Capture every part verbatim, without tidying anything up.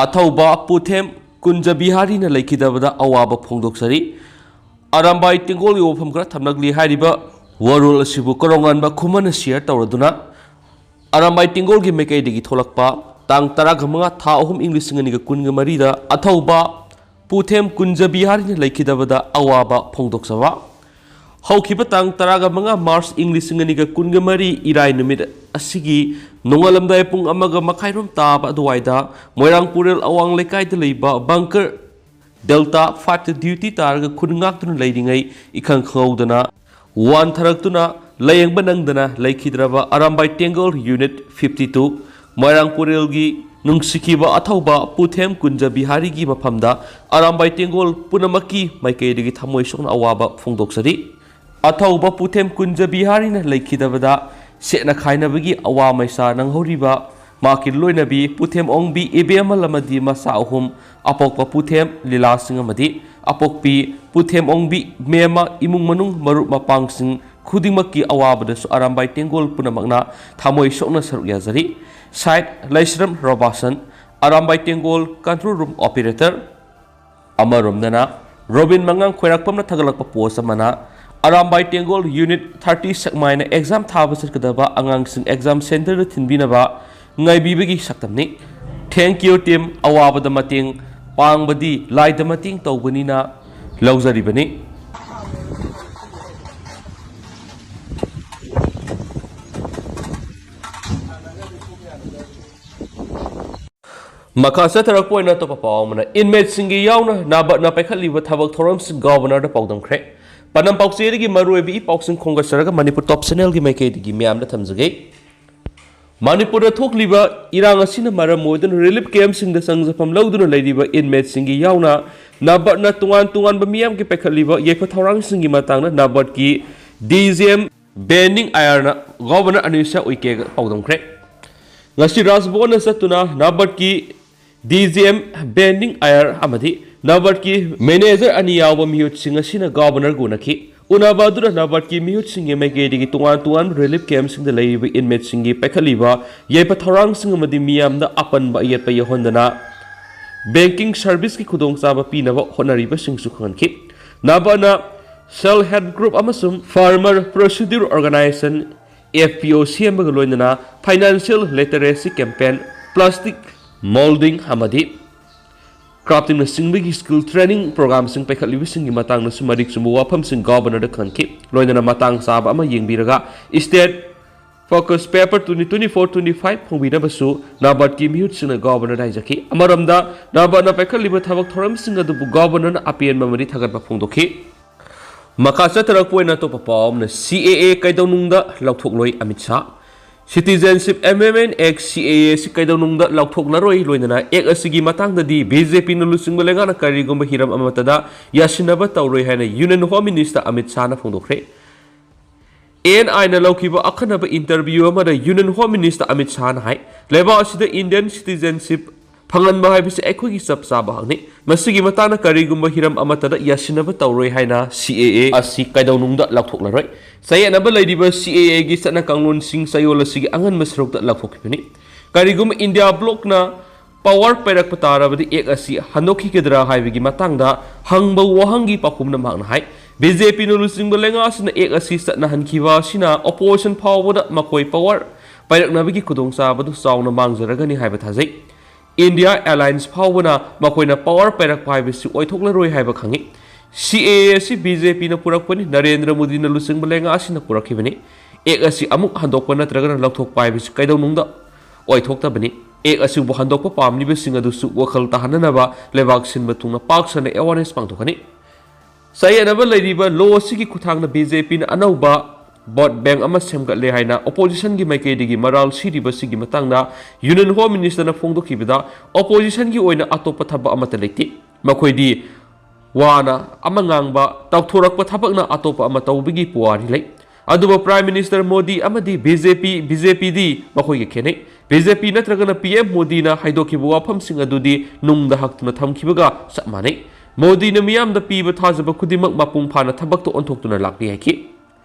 ꯑꯊꯧꯕ ꯄꯨꯊꯦꯝ ꯀꯨꯟꯖ ꯕꯤꯍꯥꯔꯤꯅ ꯂꯩꯈꯤꯗꯕꯗ ꯑꯋꯥꯕ ꯐꯣꯡꯗꯣꯛꯆꯔꯤ꯫ ꯑꯔꯥꯝꯕꯥꯏ ꯇꯦꯡꯒꯣꯜꯒꯤ ꯋꯥꯐꯝ ꯈꯔ ꯊꯝꯂꯛꯂꯤ꯫ ꯍꯥꯏꯔꯤꯕ ꯋꯥꯔꯣꯜ ꯑꯁꯤꯕꯨ ꯀꯣꯔꯧꯉꯥꯟꯕ ꯈꯨꯃꯟꯅ share ꯇꯧꯔꯗꯨꯅ ꯑꯔꯥꯝꯕꯥꯏ ꯇꯦꯡꯒꯣꯜꯒꯤ ꯃꯥꯏꯀꯩꯗꯒꯤ ꯊꯣꯛꯂꯛꯄ ꯇꯥꯡ ꯇꯔꯥꯒ ꯃꯉꯥ ꯊꯥ ꯑꯍꯨꯝ ꯏꯪ ꯂꯤꯁꯤꯡ ꯑꯅꯤꯒ ꯀꯨꯟꯒ ꯃꯔꯤꯗ ꯑꯊꯧꯕ ꯄꯨꯊꯦꯝ ꯀꯨꯟꯖ ꯕꯤꯍꯥꯔꯤꯅ ꯂꯩꯈꯤꯗꯕꯗ ꯑꯋꯥꯕ ꯐꯣꯡꯗꯣꯛꯆꯕ꯫ ꯍꯧꯈꯤꯕ ꯇꯥꯡ ꯇꯔꯥꯒ ꯃꯉꯥ March ꯏꯪ ꯂꯤꯁꯤꯡ ꯑꯅꯤꯒ ꯀꯨꯟꯒ ꯃꯔꯤ ꯏꯔꯥꯏ ꯅꯨꯃꯤꯠ ꯑꯁꯤꯒꯤ ꯅꯣꯡꯉꯥꯜꯂꯝꯗꯥꯏ ꯄꯨꯡ ꯑꯃꯒ ꯃꯈꯥꯏꯔꯣꯝ ꯇꯥꯕ ꯑꯗꯨꯋꯥꯏꯗ ꯃꯣꯏꯔꯥꯡ ꯄꯨꯔꯦꯜ ꯑꯋꯥꯡ ꯂꯩꯀꯥꯏꯗ ꯂꯩꯕ bunker Delta five ꯇ duty ꯇꯥꯔꯒ ꯈꯨꯟ ꯉꯥꯛꯇꯨꯅ ꯂꯩꯔꯤꯉꯩ ꯏꯈꯪ ꯈꯪꯍꯧꯗꯅ ꯋꯥꯟꯊꯔꯛꯇꯨꯅ ꯂꯥꯌꯦꯡꯕ ꯅꯪꯗꯅ ꯂꯩꯈꯤꯗ꯭ꯔꯕ ꯑꯔꯥꯝꯕꯥꯏ ꯇꯦꯡꯒꯣꯜ unit fifty two ꯃꯣꯏꯔꯥꯡ ꯄꯨꯔꯦꯜꯒꯤ ꯅꯨꯡꯁꯤꯈꯤꯕ ꯑꯊꯧꯕ ꯄꯨꯊꯦꯝ ꯀꯨꯟꯖ ꯕꯤꯍꯥꯔꯤꯒꯤ ꯃꯐꯝꯗ ꯑꯔꯥꯝꯕꯥꯏ ꯇꯦꯡꯒꯣꯜ ꯄꯨꯝꯅꯃꯛꯀꯤ ꯃꯥꯏꯀꯩꯗꯒꯤ ꯊꯃꯣꯏ ꯁꯣꯛꯅ ꯑꯋꯥꯕ ꯐꯣꯡꯗꯣꯛꯆꯔꯤ꯫ ꯑꯊꯧꯕ ꯄꯨꯊꯦꯝ ꯀꯨꯟꯖ ꯕꯤꯍꯥꯔꯤꯅ ꯂꯩꯈꯤꯗꯕꯗ ꯁꯦꯠꯅ ꯈꯥꯏꯅꯕꯒꯤ ꯑꯋꯥ ꯃꯩꯁꯥ ꯅꯪꯍꯧꯔꯤꯕ ꯃꯍꯥꯛꯀꯤ ꯂꯣꯏꯅꯕꯤ ꯄꯨꯊꯦꯝ ꯑꯣꯡꯕꯤ ꯏꯕꯦꯝꯃ ꯑꯃꯗꯤ ꯃꯆꯥ ꯑꯍꯨꯝ, ꯑꯄꯣꯛꯄ ꯄꯨꯊꯦꯝ ꯂꯤꯂꯥꯁꯤꯡ ꯑꯃꯗꯤ ꯑꯄꯣꯛꯄꯤ ꯄꯨꯊꯦꯝ ꯑꯣꯡꯕꯤ ꯃꯦꯝꯃ, ꯏꯃꯨꯡ ꯃꯅꯨꯡ ꯃꯔꯨꯞ ꯃꯄꯥꯡꯁꯤꯡ ꯈꯨꯗꯤꯡꯃꯛꯀꯤ ꯑꯋꯥꯕꯗꯁꯨ ꯑꯔꯥꯝꯕꯥꯏ ꯇꯦꯡꯒꯣꯜ ꯄꯨꯝꯅꯃꯛꯅ ꯊꯃꯣꯏ ꯁꯣꯛꯅ ꯁꯔꯨꯛ ꯌꯥꯖꯔꯤ꯫ Site, Leishram Robason, Arambai Tenggol control room operator꯫ ꯑꯃꯔꯣꯝꯗꯅ ꯔꯣꯕꯤꯟ ꯃꯉꯥꯡ ꯈꯣꯏꯔꯥꯛꯄꯝꯅ ꯊꯥꯒꯠꯂꯛꯄ post ꯑꯃꯅ, ꯑꯔꯥꯝꯕꯥꯏ ꯇꯦꯡꯒꯣꯜ unit thirty ꯁꯦꯛꯃꯥꯏꯅ exam ꯊꯥꯕ ꯆꯠꯀꯗꯕ ꯑꯉꯥꯡꯁꯤꯡ exam centre the ꯊꯤꯟꯕꯤꯅꯕ ꯉꯥꯏꯕꯤꯕꯒꯤ ꯁꯛꯇꯝꯅꯤ꯫ Thank you team, ꯑꯋꯥꯕꯗ ꯃꯇꯦꯡ ꯄꯥꯡꯕꯗꯤ ꯂꯥꯏꯗ ꯃꯇꯦꯡ ꯇꯧꯕꯅꯤꯅ ꯂꯧꯖꯔꯤꯕꯅꯤ꯫ ꯃꯈꯥ ꯆꯠꯊꯔꯛꯄ ꯑꯣꯏꯅ ꯑꯇꯣꯞꯄ ꯄꯥꯎ ꯑꯃꯅ, inmate ꯁꯤꯡꯒꯤ ꯌꯥꯎꯅ ꯅꯥꯕꯠꯅ ꯄꯥꯏꯈꯠꯂꯤꯕ ꯊꯕꯛ ꯊꯧꯔꯝꯁꯤꯡ Governor ꯗ ꯄꯥꯎꯗꯝꯈ꯭ꯔꯦ꯫ ꯄꯥꯟꯗꯝ ꯄꯥꯎꯆꯦꯗꯒꯤ ꯃꯔꯨꯑꯣꯏꯕ ꯏ ꯄꯥꯎꯁꯤꯡ ꯈꯣꯝꯒꯠꯆꯔꯒ Manipur Top Channel ꯒꯤ ꯃꯥꯏꯀꯩꯗꯒꯤ ꯃꯤꯌꯥꯝꯗ ꯊꯝꯖꯒꯦ꯫ ꯃꯅꯤꯄꯨꯔꯗ ꯊꯣꯛꯂꯤꯕ ꯏꯔꯥꯡ ꯑꯁꯤꯅ ꯃꯔꯝ ꯑꯣꯏꯗꯨꯅ relief camp ꯁꯤꯡꯗ ꯆꯪꯖꯐꯝ ꯂꯧꯗꯨꯅ ꯂꯩꯔꯤꯕ inmate ꯁꯤꯡꯒꯤ ꯌꯥꯎꯅ ꯅꯥꯕꯠꯅ ꯇꯣꯉꯥꯟ ꯇꯣꯉꯥꯟꯕ ꯃꯤꯌꯥꯝꯒꯤ ꯄꯥꯏꯈꯠꯂꯤꯕ ꯌꯥꯏꯐ ꯊꯧꯔꯥꯡꯁꯤꯡꯒꯤ ꯃꯇꯥꯡꯗ ꯅꯥꯕꯠꯀꯤ D G M Bending Ayar ꯅ Governor ꯑꯅꯤꯁꯥ ꯎꯏꯀꯦꯒ ꯄꯥꯎꯗꯝꯈ꯭ꯔꯦ꯫ ꯉꯁꯤ ꯔꯥꯖꯚꯕꯟꯗ ꯆꯠꯇꯨꯅ ꯅꯥꯕꯠꯀꯤ D G M Bending Ayar ꯑꯃꯗꯤ ꯅꯥꯕꯠꯀꯤ manager ꯑꯅꯤ ꯌꯥꯎꯕ ꯃꯤꯍꯨꯠꯁꯤꯡ ꯑꯁꯤꯅ Governor ꯒ ꯎꯅꯈꯤ꯫ ꯎꯅꯕ ꯑꯗꯨꯗ ꯅꯥꯕꯠꯀꯤ ꯃꯤꯍꯨꯠꯁꯤꯡꯒꯤ ꯃꯥꯏꯀꯩꯗꯒꯤ ꯇꯣꯉꯥꯟ ꯇꯣꯉꯥꯟꯕ relief camp ꯁꯤꯡꯗ ꯂꯩꯔꯤꯕ inmate ꯁꯤꯡꯒꯤ ꯄꯥꯏꯈꯠꯂꯤꯕ ꯌꯥꯏꯐ ꯊꯧꯔꯥꯡꯁꯤꯡ ꯑꯃꯗꯤ ꯃꯤꯌꯥꯝꯗ ꯑꯄꯟꯕ ꯑꯌꯦꯠꯄ ꯌꯥꯎꯍꯟꯗꯅ ꯕꯦꯡꯀꯤꯡ ꯁꯔꯚꯤꯁꯀꯤ ꯈꯨꯗꯣꯡꯆꯥꯕ ꯄꯤꯅꯕ ꯍꯣꯠꯅꯔꯤꯕꯁꯤꯡꯁꯨ ꯈꯪꯍꯟꯈꯤ꯫ ꯅꯥꯕꯥꯔꯠꯅ Self Help Group ꯑꯃꯁꯨꯡ Farmer Procedure Organization, F P O, ꯁꯦꯝꯕꯒ ꯂꯣꯏꯅꯅ financial literacy campaign, plastic molding ꯑꯃꯗꯤ craftingꯅꯆꯤꯡꯕꯒꯤ skill training programꯁꯤꯡ ꯄꯥꯏꯈꯠꯂꯤꯕꯁꯤꯡꯒꯤ ꯃꯇꯥꯡꯗꯁꯨ ꯃꯔꯤꯛ ꯆꯨꯝꯕ ꯋꯥꯐꯝꯁꯤꯡ Governorꯗ ꯈꯪꯈꯤ꯫ ꯂꯣꯏꯅꯅ ꯃꯇꯥꯡ ꯆꯥꯕ ꯑꯃ ꯌꯦꯡꯕꯤꯔꯒ State Focus Paper twenty twenty-four twenty-five ꯐꯣꯡꯕꯤꯅꯕꯁꯨ ꯅꯥꯕꯥꯔꯠꯀꯤ ꯃꯤꯍꯨꯠꯁꯤꯡꯅ Governorꯗ ꯍꯥꯏꯖꯈꯤ꯫ ꯑꯃꯔꯣꯝꯗ, ꯅꯥꯕꯥꯔꯠꯅ ꯄꯥꯏꯈꯠꯂꯤꯕ ꯊꯕꯛ ꯊꯧꯔꯝꯁꯤꯡ ꯑꯗꯨꯕꯨ Governorꯅ ꯑꯄꯦꯟꯕ ꯑꯃꯗꯤ ꯊꯥꯒꯠꯄ ꯐꯣꯡꯗꯣꯛꯈꯤ꯫ ꯃꯈꯥ ꯆꯠꯊꯔꯛꯄ ꯑꯣꯏꯅ ꯑꯇꯣꯞꯄ ꯄꯥꯎ ꯑꯃꯅ, C A A ꯀꯩꯗꯧꯅꯨꯡꯗ ꯂꯧꯊꯣꯛꯂꯣꯏ Amit Shah. Citizenship Amendment Act, C A A, ꯑꯁꯤ ꯀꯩꯗꯧꯅꯨꯡꯗ ꯂꯧꯊꯣꯛꯂꯔꯣꯏ, ꯂꯣꯏꯅꯅ Act ꯑꯁꯤꯒꯤ ꯃꯇꯥꯡꯗꯗꯤ B J Pꯅ ꯂꯨꯆꯤꯡꯕ ꯂꯩꯉꯥꯛꯅ ꯀꯔꯤꯒꯨꯝꯕ ꯍꯤꯔꯝ ꯑꯃꯠꯇꯗ ꯌꯥꯁꯤꯟꯅꯕ ꯇꯧꯔꯣꯏ ꯍꯥꯏꯅ Union Home Minister Amit ꯁꯥꯍꯅ ꯐꯣꯡꯗꯣꯛꯈ꯭ꯔꯦ꯫ N I ꯅ ꯂꯧꯈꯤꯕ ꯑꯈꯟꯅꯕ interview ꯑꯃꯗ Union Home Minister ꯑꯃꯤꯠ ꯁꯥꯍꯅ ꯍꯥꯏ, ꯂꯩꯕꯥꯛ ꯑꯁꯤꯗ Indian citizenship ꯐꯪꯍꯟꯕ ꯍꯥꯏꯕꯁꯤ ꯑꯩꯈꯣꯏꯒꯤ ꯆꯞ ꯆꯥꯕ ꯍꯛꯅꯤ꯫ ꯃꯁꯤꯒꯤ ꯃꯇꯥꯡꯗ ꯀꯔꯤꯒꯨꯝꯕ ꯍꯤꯔꯝ ꯑꯃꯠꯇꯗ ꯌꯥꯁꯤꯟꯅꯕ ꯇꯧꯔꯣꯏ ꯍꯥꯏꯅ C A A ꯑꯁꯤ ꯀꯩꯗꯧꯅꯨꯡꯗ ꯂꯧꯊꯣꯛꯂꯔꯣꯏ꯫ ꯆꯌꯦꯠꯅꯕ ꯂꯩꯔꯤꯕ C A A ꯒꯤ ꯆꯠꯅ ꯀꯥꯡꯂꯣꯟꯁꯤꯡ ꯆꯌꯣꯜ ꯑꯁꯤꯒꯤ ꯑꯉꯟꯕ ꯁꯔꯨꯛꯇ ꯂꯧꯊꯣꯛꯈꯤꯕꯅꯤ꯫ ꯀꯔꯤꯒꯨꯝꯕ India Blocꯅ power ꯄꯥꯏꯔꯛꯄ ꯇꯥꯔꯕꯗꯤ Act ꯑꯁꯤ ꯍꯟꯗꯣꯛꯈꯤꯒꯗ꯭ꯔꯥ ꯍꯥꯏꯕꯒꯤ ꯃꯇꯥꯡꯗ ꯍꯪꯕ ꯋꯥꯍꯪꯒꯤ ꯄꯥꯎꯈꯨꯝꯗ ꯃꯍꯥꯛꯅ ꯍꯥꯏ, B J Pꯅ ꯂꯨꯆꯤꯡꯕ ꯂꯩꯉꯥꯛ ꯑꯁꯤꯅ Act ꯑꯁꯤ ꯆꯠꯅꯍꯟꯈꯤꯕ ꯑꯁꯤꯅ opposition ꯐꯥꯎꯕꯗ ꯃꯈꯣꯏ power ꯄꯥꯏꯔꯛꯅꯕꯒꯤ ꯈꯨꯗꯣꯡꯆꯥꯕꯗꯨ ꯆꯥꯎꯅ ꯃꯥꯡꯖꯔꯒꯅꯤ ꯍꯥꯏꯕ ꯊꯥꯖꯩ꯫ India Alliance ꯐꯥꯎꯕꯅ ꯃꯈꯣꯏꯅ power ꯄꯥꯏꯔꯛꯄ ꯍꯥꯏꯕꯁꯤ ꯑꯣꯏꯊꯣꯛꯂꯔꯣꯏ ꯍꯥꯏꯕ ꯈꯪꯏ꯫ C A A ꯑꯁꯤ B J Pꯅ ꯄꯨꯔꯛꯄꯅꯤ, ꯅꯔꯦꯟꯗ꯭ꯔ ꯃꯣꯗꯤꯅ ꯂꯨꯆꯤꯡꯕ ꯂꯩꯉꯥꯛ ꯑꯁꯤꯅ ꯄꯨꯔꯛꯈꯤꯕꯅꯤ꯫ Act ꯑꯁꯤ ꯑꯃꯨꯛ ꯍꯟꯗꯣꯛꯄ ꯅꯠꯇ꯭ꯔꯒꯅ ꯂꯧꯊꯣꯛꯄ ꯍꯥꯏꯕꯁꯤ ꯀꯩꯗꯧꯅꯨꯡꯗ ꯑꯣꯏꯊꯣꯛꯇꯕꯅꯤ꯫ Act ꯑꯁꯤꯕꯨ ꯍꯟꯗꯣꯛꯄ ꯄꯥꯝꯂꯤꯕꯁꯤꯡ ꯑꯗꯨꯁꯨ ꯋꯥꯈꯜ ꯇꯥꯍꯟꯅꯅꯕ ꯂꯩꯕꯥꯛ ꯁꯤꯟꯕ ꯊꯨꯡꯅ ꯄꯥꯛ ꯁꯟꯅ awareness ꯄꯥꯡꯊꯣꯛꯀꯅꯤ꯫ ꯆꯌꯦꯠꯅꯕ ꯂꯩꯔꯤꯕ law ꯑꯁꯤꯒꯤ ꯈꯨꯠꯊꯥꯡꯗ B J Pꯅ ꯑꯅꯧꯕ vote bank ꯑꯃ ꯁꯦꯝꯒꯠꯂꯦ ꯍꯥꯏꯅ oppositionꯒꯤ ꯃꯥꯏꯀꯩꯗꯒꯤ ꯃꯔꯥꯜ ꯁꯤꯔꯤꯕꯁꯤꯒꯤ ꯃꯇꯥꯡꯗ Union Home Ministerꯅ ꯐꯣꯡꯗꯣꯛꯈꯤꯕꯗ, oppositionꯒꯤ ꯑꯣꯏꯅ ꯑꯇꯣꯞꯄ ꯊꯕꯛ ꯑꯃꯠꯇ ꯂꯩꯇꯦ꯫ ꯃꯈꯣꯏꯗꯤ ꯋꯥꯅ ꯑꯃ ꯉꯥꯡꯕ, ꯇꯧꯊꯣꯔꯛꯄ ꯊꯕꯛꯅ ꯑꯇꯣꯞꯄ ꯑꯃ ꯇꯧꯕꯒꯤ ꯄꯨꯋꯥꯔꯤ ꯂꯩ꯫ ꯑꯗꯨꯕꯨ Prime Minister ꯃꯣꯗꯤ ꯑꯃꯗꯤ B J P, B J Pꯗꯤ ꯃꯈꯣꯏꯒ ꯈꯦꯠꯅꯩ꯫ B J P ꯅꯠꯇ꯭ꯔꯒꯅ P M ꯃꯣꯗꯤꯅ ꯍꯥꯏꯗꯣꯛꯈꯤꯕ ꯋꯥꯐꯝꯁꯤꯡ ꯑꯗꯨꯗꯤ ꯅꯨꯡꯗ ꯍꯛꯇꯨꯅ ꯊꯝꯈꯤꯕꯒ ꯆꯞ ꯃꯥꯟꯅꯩ꯫ ꯃꯣꯗꯤꯅ ꯃꯤꯌꯥꯝꯗ ꯄꯤꯕ ꯊꯥꯖꯕ ꯈꯨꯗꯤꯡꯃꯛ ꯃꯄꯨꯡ ꯐꯥꯅ ꯊꯕꯛꯇ ꯑꯣꯟꯊꯣꯛꯇꯨꯅ ꯂꯥꯛꯂꯤ ꯍꯥꯏꯈꯤ꯫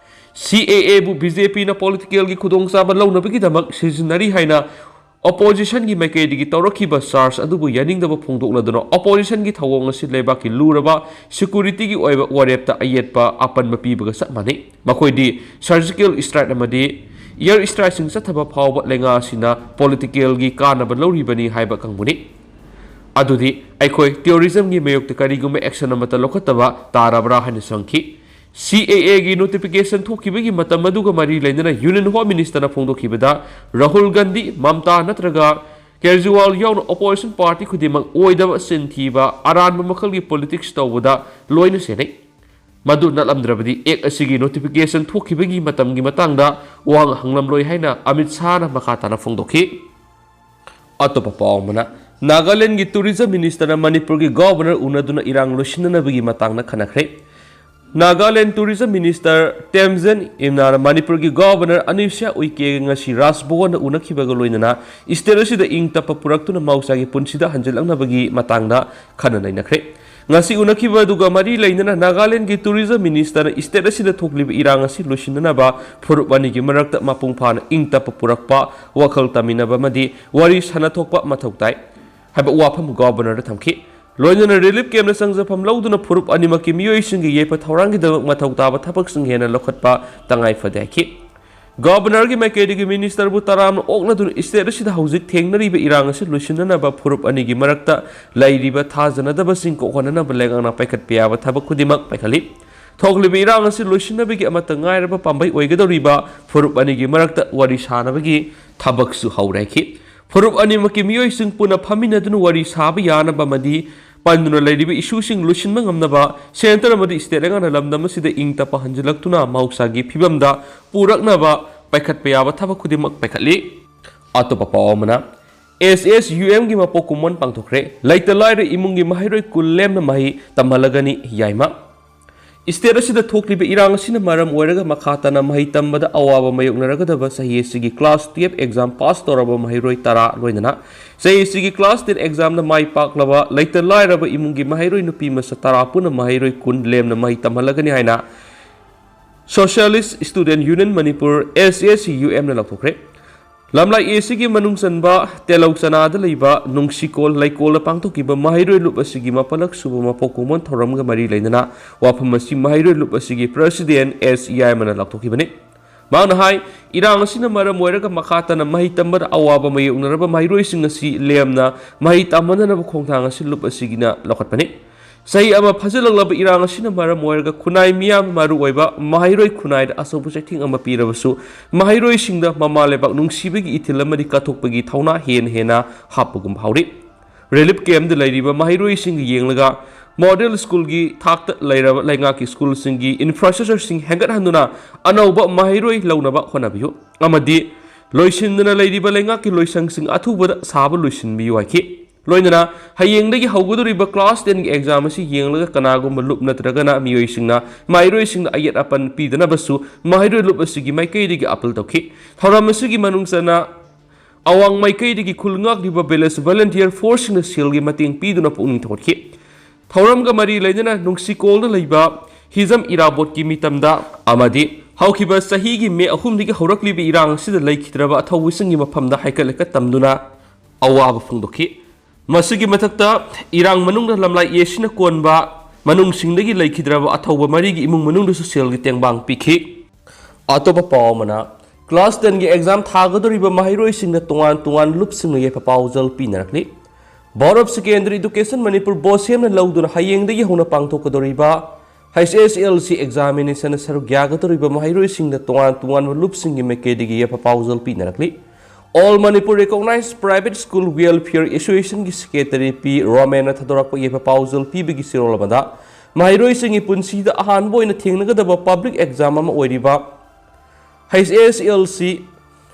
C A Aꯕꯨ B J Pꯅ politicalꯒꯤ ꯈꯨꯗꯣꯡꯆꯥꯕ ꯂꯧꯅꯕꯒꯤꯗꯃꯛ ꯁꯤꯖꯤꯟꯅꯔꯤ ꯍꯥꯏꯅ ꯑꯣꯄꯣꯖꯤꯁꯟꯒꯤ ꯃꯥꯏꯀꯩꯗꯒꯤ ꯇꯧꯔꯛꯈꯤꯕ ꯆꯥꯔꯖ ꯑꯗꯨꯕꯨ ꯌꯥꯅꯤꯡꯗꯕ ꯐꯣꯡꯗꯣꯛꯂꯗꯨꯅ ꯑꯣꯄꯣꯖꯤꯁꯟꯒꯤ ꯊꯧꯑꯣꯡ ꯑꯁꯤ ꯂꯩꯕꯥꯛꯀꯤ ꯂꯨꯔꯕ ꯁꯦꯀ꯭ꯌꯨꯔꯤꯇꯤꯒꯤ ꯑꯣꯏꯕ ꯋꯥꯔꯦꯞꯇ ꯑꯌꯦꯠꯄ ꯑꯄꯟꯕ ꯄꯤꯕꯒ ꯆꯞ ꯃꯥꯟꯅꯩ꯫ ꯃꯈꯣꯏꯗꯤ ꯁꯔꯖꯤꯀꯦꯜ ꯏꯁꯇ꯭ꯔꯥꯏꯛ ꯑꯃꯗꯤ ꯏꯌꯔ ꯏꯁꯇ꯭ꯔꯥꯏꯛꯁꯤꯡ ꯆꯠꯊꯕ ꯐꯥꯎꯕ ꯂꯩꯉꯥꯛ ꯑꯁꯤꯅ ꯄꯣꯂꯤꯇꯤꯀꯦꯜꯒꯤ ꯀꯥꯟꯅꯕ ꯂꯧꯔꯤꯕꯅꯤ ꯍꯥꯏꯕ ꯀꯥꯡꯕꯨꯅꯤ꯫ ꯑꯗꯨꯗꯤ ꯑꯩꯈꯣꯏ ꯇꯦꯔꯣꯔꯤꯖꯝꯒꯤ ꯃꯥꯌꯣꯛꯇ ꯀꯔꯤꯒꯨꯝꯕ ꯑꯦꯛꯁꯟ ꯑꯃꯠꯇ ꯂꯧꯈꯠꯇꯕ ꯇꯥꯔꯕ꯭ꯔꯥ ꯍꯥꯏꯅꯁꯨ ꯍꯪꯈꯤ꯫ ꯁꯤ ꯑꯦ ꯑꯦꯒꯤ ꯅꯣꯇꯤꯐꯤꯀꯦꯁꯟ ꯊꯣꯛꯈꯤꯕꯒꯤ ꯃꯇꯝ ꯑꯗꯨꯒ ꯃꯔꯤ ꯂꯩꯅꯅ ꯌꯨꯅꯤꯌꯟ ꯍꯣꯝ ꯃꯤꯅꯤꯁꯇꯔꯅ ꯐꯣꯡꯗꯣꯛꯈꯤꯕꯗ, ꯔꯥꯍꯨꯜ ꯒꯥꯟꯙꯤ, ꯃꯝꯇꯥ ꯅꯠꯇ꯭ꯔꯒ ꯀꯦꯖꯔꯤꯋꯥꯜ ꯌꯥꯎꯅ ꯑꯣꯄꯣꯖꯤꯁꯟ ꯄꯥꯔꯇꯤ ꯈꯨꯗꯤꯡꯃꯛ ꯑꯣꯏꯗꯕ, ꯆꯤꯟ ꯊꯤꯕ, ꯑꯔꯥꯟꯕ ꯃꯈꯜꯒꯤ ꯄꯣꯂꯤꯇꯤꯛꯁ ꯇꯧꯕꯗ ꯂꯣꯏꯅ ꯁꯦꯟꯅꯩ꯫ ꯃꯗꯨ ꯅꯠꯂꯝꯗ꯭ꯔꯕꯗꯤ ꯑꯦꯛ ꯑꯁꯤꯒꯤ ꯅꯣꯇꯤꯐꯤꯀꯦꯁꯟ ꯊꯣꯛꯈꯤꯕꯒꯤ ꯃꯇꯝꯒꯤ ꯃꯇꯥꯡꯗ ꯋꯥꯍꯪ ꯍꯪꯂꯝꯂꯣꯏ ꯍꯥꯏꯅ ꯑꯃꯤꯠ ꯁꯥꯍꯅ ꯃꯈꯥ ꯇꯥꯅ ꯐꯣꯡꯗꯣꯛꯈꯤ꯫ ꯑꯇꯣꯞꯄ ꯄꯥꯎ ꯑꯃꯅ, ꯅꯥꯒꯥꯂꯦꯟꯗꯒꯤ ꯇꯨꯔꯤꯖꯝ ꯃꯤꯅꯤꯁꯇꯔꯅ ꯃꯅꯤꯄꯨꯔꯒꯤ ꯒꯚꯔꯅꯔ ꯎꯅꯗꯨꯅ ꯏꯔꯥꯡ ꯂꯣꯏꯁꯤꯟꯅꯅꯕꯒꯤ ꯃꯇꯥꯡꯗ ꯈꯟꯅꯈ꯭ꯔꯦ꯫ ꯅꯥꯒꯥꯂꯦꯟ ꯇꯨꯔꯤꯖꯝ ꯃꯤꯅꯤꯁꯇꯔ ꯇꯦꯝꯖꯟ ꯏꯝꯅꯥꯅ ꯃꯅꯤꯄꯨꯔꯒꯤ ꯒꯚꯔꯅꯔ ꯑꯅꯨꯁ꯭ꯌꯥ ꯎꯏꯀꯦꯒ ꯉꯁꯤ ꯔꯥꯖ ꯚꯋꯟꯗ ꯎꯅꯈꯤꯕꯒ ꯂꯣꯏꯅꯅ ꯏꯁꯇꯦꯠ ꯑꯁꯤꯗ ꯏꯪ ꯇꯞꯄ ꯄꯨꯔꯛꯇꯨꯅ ꯃꯍꯧꯁꯥꯒꯤ ꯄꯨꯟꯁꯤꯗ ꯍꯟꯖꯤꯜꯂꯛꯅꯕꯒꯤ ꯃꯇꯥꯡꯗ ꯈꯟꯅ ꯅꯩꯅꯈ꯭ꯔꯦ꯫ ꯉꯁꯤ ꯎꯅꯈꯤꯕ ꯑꯗꯨꯒ ꯃꯔꯤ ꯂꯩꯅꯅ ꯅꯥꯒꯥꯂꯦꯟꯒꯤ ꯇꯨꯔꯤꯖꯝ ꯃꯤꯅꯤꯁꯇꯔꯅ ꯏꯁꯇꯦꯠ ꯑꯁꯤꯗ ꯊꯣꯛꯂꯤꯕ ꯏꯔꯥꯡ ꯑꯁꯤ ꯂꯣꯏꯁꯤꯟꯅꯅꯕ ꯐꯨꯔꯨꯞ ꯑꯅꯤꯒꯤ ꯃꯔꯛꯇ ꯃꯄꯨꯡ ꯐꯥꯅ ꯏꯪ ꯇꯞꯄ ꯄꯨꯔꯛꯄ, ꯋꯥꯈꯜ ꯇꯝꯃꯤꯟꯅꯕ ꯑꯃꯗꯤ ꯋꯥꯔꯤ ꯁꯥꯟꯅꯊꯣꯛꯄ ꯃꯊꯧ ꯇꯥꯏ ꯍꯥꯏꯕ ꯋꯥꯐꯝ ꯒꯚꯔꯅꯔꯗ ꯊꯝꯈꯤ꯫ ꯂꯣꯏꯅꯅ ꯔꯤꯂꯤꯐ ꯀꯦꯝꯞꯅ ꯆꯪꯖꯐꯝ ꯂꯧꯗꯨꯅ ꯐꯨꯔꯨꯞ ꯑꯅꯤꯃꯛꯀꯤ ꯃꯤꯑꯣꯏꯁꯤꯡꯒꯤ ꯌꯥꯏꯐ ꯊꯧꯔꯥꯡꯒꯤꯗꯃꯛ ꯃꯊꯧ ꯇꯥꯕ ꯊꯕꯛꯁꯤꯡ ꯍꯦꯟꯅ ꯂꯧꯈꯠꯄ ꯇꯉꯥꯏ ꯐꯗꯦ ꯍꯥꯏꯈꯤ꯫ ꯒꯚꯔꯅꯔꯒꯤ ꯃꯥꯏꯀꯩꯗꯒꯤ ꯃꯤꯅꯤꯁꯇꯔꯕꯨ ꯇꯔꯥꯝꯅ ꯑꯣꯛꯅꯗꯨꯅ ꯏꯁꯇꯦꯠ ꯑꯁꯤꯗ ꯍꯧꯖꯤꯛ ꯊꯦꯡꯅꯔꯤꯕ ꯏꯔꯥꯡ ꯑꯁꯤ ꯂꯣꯏꯁꯤꯟꯅꯅꯕ ꯐꯨꯔꯨꯞ ꯑꯅꯤꯒꯤ ꯃꯔꯛꯇ ꯂꯩꯔꯤꯕ ꯊꯥꯖꯅꯗꯕꯁꯤꯡ ꯀꯣꯛꯍꯟꯅꯅꯕ ꯂꯩꯉꯥꯛꯅ ꯄꯥꯏꯈꯠꯄ ꯌꯥꯕ ꯊꯕꯛ ꯈꯨꯗꯤꯡꯃꯛ ꯄꯥꯏꯈꯠꯂꯤ꯫ ꯊꯣꯛꯂꯤꯕ ꯏꯔꯥꯡ ꯑꯁꯤ ꯂꯣꯏꯁꯤꯟꯅꯕꯒꯤ ꯑꯃꯠꯇ ꯉꯥꯏꯔꯕ ꯄꯥꯝꯕꯩ ꯑꯣꯏꯒꯗꯧꯔꯤꯕ ꯐꯨꯔꯨꯞ ꯑꯅꯤꯒꯤ ꯃꯔꯛꯇ ꯋꯥꯔꯤ ꯁꯥꯅꯕꯒꯤ ꯊꯕꯛꯁꯨ ꯍꯧꯔꯦ ꯍꯥꯏꯈꯤ꯫ ꯐꯨꯔꯨꯞ ꯑꯅꯤꯃꯛꯀꯤ ꯃꯤꯑꯣꯏꯁꯤꯡ ꯄꯨꯟꯅ ꯐꯝꯃꯤꯟꯅꯗꯨꯅ ꯋꯥꯔꯤ ꯁꯥꯕ ꯌꯥꯅꯕ ꯑꯃꯗꯤ ꯄꯟꯗꯨꯅ ꯂꯩꯔꯤꯕ ꯏꯁꯨꯁꯤꯡ ꯂꯣꯏꯁꯤꯟꯕ ꯉꯝꯅꯕ ꯁꯦꯟꯇꯔ ꯑꯃꯗꯤ ꯏꯁꯇꯦꯠ ꯂꯩꯉꯥꯛꯅ ꯂꯝꯗꯝ ꯑꯁꯤꯗ ꯏꯪ ꯇꯞꯄ ꯍꯟꯖꯤꯜꯂꯛꯇꯨꯅ ꯃꯍꯧꯁꯥꯒꯤ ꯐꯤꯕꯝꯗ ꯄꯨꯔꯛꯅꯕ ꯄꯥꯏꯈꯠꯄ ꯌꯥꯕ ꯊꯕꯛ ꯈꯨꯗꯤꯡꯃꯛ ꯄꯥꯏꯈꯠꯂꯤ꯫ ꯑꯇꯣꯞꯄ ꯄꯥꯎ ꯑꯃꯅ, ꯑꯦꯁ ꯑꯦꯁ ꯌꯨ ꯑꯦꯝꯒꯤ ꯃꯄꯣꯛ ꯀꯨꯝꯑꯣꯟ ꯄꯥꯡꯊꯣꯛꯈ꯭ꯔꯦ꯫ ꯂꯩꯇ ꯂꯥꯏꯔ ꯏꯃꯨꯡꯒꯤ ꯃꯍꯩꯔꯣꯏ ꯀꯨꯟ ꯂꯦꯝꯅ ꯃꯍꯩ ꯇꯝꯍꯜꯂꯒꯅꯤ ꯌꯥꯏꯃ꯫ ꯏꯁꯇꯦꯠ ꯑꯁꯤꯗ ꯊꯣꯛꯂꯤꯕ ꯏꯔꯥꯡ ꯑꯁꯤꯅ ꯃꯔꯝ ꯑꯣꯏꯔꯒ ꯃꯈꯥ ꯇꯥꯅ ꯃꯍꯩ ꯇꯝꯕꯗ ꯑꯋꯥꯕ ꯃꯥꯌꯣꯛꯅꯔꯒꯗꯕ ꯆꯍꯤ ꯑꯁꯤꯒꯤ ꯀ꯭ꯂꯥꯁ ꯇꯨꯌꯦꯜꯞ ꯑꯦꯛꯖꯥꯝ ꯄꯥꯁ ꯇꯧꯔꯕ ꯃꯍꯩꯔꯣꯏ ꯇꯔꯥ, ꯂꯣꯏꯅꯅ ꯆꯍꯤ ꯑꯁꯤꯒꯤ ꯀ꯭ꯂꯥꯁ ꯇꯦꯟ ꯑꯦꯛꯖꯥꯝꯗ ꯃꯥꯏ ꯄꯥꯛꯂꯕ ꯂꯩꯇ ꯂꯥꯏꯔꯕ ꯏꯃꯨꯡꯒꯤ ꯃꯍꯩꯔꯣꯏ ꯅꯨꯄꯤ ꯃꯆꯥ ꯇꯔꯥ ꯄꯨꯟꯅ ꯃꯍꯩꯔꯣꯏ ꯀꯨꯟ ꯂꯦꯝꯅ ꯃꯍꯩ ꯇꯝꯍꯜꯂꯒꯅꯤ ꯍꯥꯏꯅ ꯁꯣꯁꯤꯌꯦꯂꯤꯁ ꯁ꯭ꯇꯨꯗꯦꯟꯠ ꯌꯨꯅꯤꯌꯟ ꯃꯅꯤꯄꯨꯔ, ꯑꯦꯁ ꯑꯦꯁ ꯌꯨ ꯑꯦꯝꯅ ꯂꯥꯎꯊꯣꯛꯈ꯭ꯔꯦ꯫ ꯂꯝꯂꯥꯏ ꯑꯦꯁꯤꯒꯤ ꯃꯅꯨꯡ ꯆꯟꯕ ꯇꯦꯂꯧ ꯆꯅꯥꯗ ꯂꯩꯕ ꯅꯨꯡꯁꯤꯀꯣꯜ ꯂꯩꯀꯣꯜꯗ ꯄꯥꯡꯊꯣꯛꯈꯤꯕ ꯃꯍꯩꯔꯣꯏ ꯂꯨꯞ ꯑꯁꯤꯒꯤ ꯃꯥꯄꯜꯂꯛ ꯁꯨꯕ ꯃꯄꯣꯛ ꯀꯨꯝꯑꯣꯟ ꯊꯧꯔꯝꯒ ꯃꯔꯤ ꯂꯩꯅꯅ ꯋꯥꯐꯝ ꯑꯁꯤ ꯃꯍꯩꯔꯣꯏ ꯂꯨꯞ ꯑꯁꯤꯒꯤ ꯄ꯭ꯔꯁꯤꯗꯦꯟ ꯑꯦꯁ ꯌꯥꯏꯃꯅ ꯂꯥꯎꯊꯣꯛꯈꯤꯕꯅꯤ꯫ ꯃꯍꯥꯛꯅ ꯍꯥꯏ, ꯏꯔꯥꯡ ꯑꯁꯤꯅ ꯃꯔꯝ ꯑꯣꯏꯔꯒ ꯃꯈꯥ ꯇꯥꯅ ꯃꯍꯩ ꯇꯝꯕꯗ ꯑꯋꯥꯕ ꯃꯥꯌꯣꯛꯅꯔꯕ ꯃꯍꯩꯔꯣꯏꯁꯤꯡ ꯑꯁꯤ ꯂꯦꯝꯅ ꯃꯍꯩ ꯇꯝꯍꯟꯅꯅꯕ ꯈꯣꯡꯊꯥꯡ ꯑꯁꯤ ꯂꯨꯞ ꯑꯁꯤꯒꯤꯅ ꯂꯧꯈꯠꯄꯅꯤ꯫ ꯆꯍꯤ ꯑꯃ ꯐꯥꯖꯤꯜꯂꯛꯂꯕ ꯏꯔꯥꯡ ꯑꯁꯤꯅ ꯃꯔꯝ ꯑꯣꯏꯔꯒ ꯈꯨꯟꯅꯥꯏ ꯃꯤꯌꯥꯝ, ꯃꯔꯨꯑꯣꯏꯕ ꯃꯍꯩꯔꯣꯏ ꯈꯨꯟꯅꯥꯏꯗ ꯑꯆꯧꯕ ꯆꯩꯊꯦꯡ ꯑꯃ ꯄꯤꯔꯕꯁꯨ, ꯃꯍꯩꯔꯣꯏꯁꯤꯡꯗ ꯃꯃꯥ ꯂꯩꯕꯥꯛ ꯅꯨꯡꯁꯤꯕꯒꯤ ꯏꯊꯤꯜ ꯑꯃꯗꯤ ꯀꯠꯊꯣꯛꯄꯒꯤ ꯊꯧꯅꯥ ꯍꯦꯟꯅ ꯍꯦꯟꯅ ꯍꯥꯞꯄꯒꯨꯝ ꯐꯥꯎꯔꯤ꯫ ꯔꯤꯂꯤꯐ ꯀꯦꯝꯞꯇ ꯂꯩꯔꯤꯕ ꯃꯍꯩꯔꯣꯏꯁꯤꯡꯒ ꯌꯦꯡꯂꯒ, ꯃꯣꯗꯦꯜ ꯁ꯭ꯀꯨꯜꯒꯤ ꯊꯥꯛꯇ ꯂꯩꯔꯕ ꯂꯩꯉꯥꯛꯀꯤ ꯁ꯭ꯀꯨꯜꯁꯤꯡꯒꯤ ꯏꯟꯐ꯭ꯔꯥꯁ꯭ꯇ꯭ꯔꯛꯆꯔꯁꯤꯡ ꯍꯦꯟꯒꯠꯍꯟꯗꯨꯅ ꯑꯅꯧꯕ ꯃꯍꯩꯔꯣꯏ ꯂꯧꯅꯕ ꯍꯣꯠꯅꯕꯤꯌꯨ ꯑꯃꯗꯤ ꯂꯣꯏꯁꯤꯟꯗꯅ ꯂꯩꯔꯤꯕ ꯂꯩꯉꯥꯛꯀꯤ ꯂꯣꯏꯁꯪꯁꯤꯡ ꯑꯊꯨꯕꯗ ꯁꯥꯕ ꯂꯣꯏꯁꯤꯟꯕꯤꯌꯨ ꯍꯥꯏꯈꯤ꯫ ꯂꯣꯏꯅꯅ ꯍꯌꯦꯡꯗꯒꯤ ꯍꯧꯒꯗꯧꯔꯤꯕ ꯀ꯭ꯂꯥꯁ ꯇꯦꯟꯒꯤ ꯑꯦꯛꯖꯥꯝ ꯑꯁꯤ ꯌꯦꯡꯂꯒ ꯀꯅꯥꯒꯨꯝꯕ ꯂꯨꯞ ꯅꯠꯇ꯭ꯔꯒꯅ ꯃꯤꯑꯣꯏꯁꯤꯡꯅ ꯃꯍꯩꯔꯣꯏꯁꯤꯡꯗ ꯑꯌꯦꯠ ꯑꯄꯟ ꯄꯤꯗꯅꯕꯁꯨ ꯃꯍꯩꯔꯣꯏ ꯂꯨꯞ ꯑꯁꯤꯒꯤ ꯃꯥꯏꯀꯩꯗꯒꯤ ꯑꯄꯤꯜ ꯇꯧꯈꯤ꯫ ꯊꯧꯔꯝ ꯑꯁꯤꯒꯤ ꯃꯅꯨꯡ ꯆꯟꯅ ꯑꯋꯥꯡ ꯃꯥꯏꯀꯩꯗꯒꯤ ꯈꯨꯜ ꯉꯥꯛꯂꯤꯕ ꯚꯤꯂꯦꯖ ꯚꯣꯂꯨꯟꯇꯤꯌꯔ ꯐꯣꯔꯁꯁꯤꯡꯅ ꯁꯦꯜꯒꯤ ꯃꯇꯦꯡ ꯄꯤꯗꯨꯅ ꯄꯨꯛꯅꯤꯡ ꯊꯧꯒꯠꯈꯤ꯫ ꯊꯧꯔꯝꯒ ꯃꯔꯤ ꯂꯩꯅꯅ ꯅꯨꯡꯁꯤꯀꯣꯜꯗ ꯂꯩꯕ ꯍꯤꯖꯝ ꯏꯔꯥꯕꯣꯠꯀꯤ ꯃꯤꯇꯝꯗ ꯑꯃꯗꯤ ꯍꯧꯈꯤꯕ ꯆꯍꯤꯒꯤ ꯃꯦ ꯑꯍꯨꯝꯗꯒꯤ ꯍꯧꯔꯛꯂꯤꯕ ꯏꯔꯥꯡ ꯑꯁꯤꯗ ꯂꯩꯈꯤꯗ꯭ꯔꯕ ꯑꯊꯧꯕꯁꯤꯡꯒꯤ ꯃꯐꯝꯗ ꯍꯥꯏꯀꯠ ꯂꯩꯀꯠ ꯇꯝꯗꯨꯅ ꯑꯋꯥꯕ ꯐꯣꯡꯗꯣꯛꯈꯤ꯫ ꯃꯁꯤꯒꯤ ꯃꯊꯛꯇ, ꯏꯔꯥꯡ ꯃꯅꯨꯡꯗ ꯂꯝꯂꯥꯏ ꯑꯦꯁꯤꯅ ꯀꯣꯟꯕ ꯃꯅꯨꯡꯁꯤꯡꯗꯒꯤ ꯂꯩꯈꯤꯗ꯭ꯔꯕ ꯑꯊꯧꯕ ꯃꯔꯤꯒꯤ ꯏꯃꯨꯡ ꯃꯅꯨꯡꯗꯁꯨ ꯁꯦꯜꯒꯤ ꯇꯦꯡꯕꯥꯡ ꯄꯤꯈꯤ꯫ ꯑꯇꯣꯞꯄ ꯄꯥꯎ ꯑꯃꯅ, ꯀ꯭ꯂꯥꯁ ꯇꯦꯟꯒꯤ ꯑꯦꯛꯖꯥꯝ ꯊꯥꯒꯗꯧꯔꯤꯕ ꯃꯍꯩꯔꯣꯏꯁꯤꯡꯗ ꯇꯣꯉꯥꯟ ꯇꯣꯉꯥꯟꯕ ꯂꯨꯞꯁꯤꯡꯅ ꯌꯥꯏꯐ ꯄꯥꯎꯖꯦꯜ ꯄꯤꯅꯔꯛꯂꯤ꯫ Board of Secondary Education Manipur, ꯕꯣꯁꯦꯝꯅ ꯂꯧꯗꯨꯅ ꯍꯌꯦꯡꯗꯒꯤ ꯍꯧꯅ ꯄꯥꯡꯊꯣꯛꯀꯗꯧꯔꯤꯕ H S L C examination ꯁꯔꯨꯛ ꯌꯥꯒꯗꯧꯔꯤꯕ ꯃꯍꯩꯔꯣꯏꯁꯤꯡꯗ ꯇꯣꯉꯥꯟ ꯇꯣꯉꯥꯟꯕ ꯂꯨꯞꯁꯤꯡꯒꯤ ꯃꯥꯏꯀꯩꯗꯒꯤ ꯌꯥꯏꯐ ꯄꯥꯎꯖꯦꯜ ꯄꯤꯅꯔꯛꯂꯤ꯫ All Manipur Recognized Private School Welfare Association ꯒꯤ secretary P ꯔꯣꯃꯦꯟꯅ ꯊꯥꯗꯣꯔꯛꯄ ꯌꯥꯏꯐ ꯄꯥꯎꯖꯦꯜ ꯄꯤꯕꯒꯤ ꯆꯦꯔꯣꯜ ꯑꯃꯗ, ꯃꯍꯩꯔꯣꯏꯁꯤꯡꯒꯤ ꯄꯨꯟꯁꯤꯗ ꯑꯍꯥꯟꯕ ꯑꯣꯏꯅ ꯊꯦꯡꯅꯒꯗꯕ ꯄꯕ꯭ꯂꯤꯛ ꯑꯦꯛꯖꯥꯝ ꯑꯃ ꯑꯣꯏꯔꯤꯕ H S L C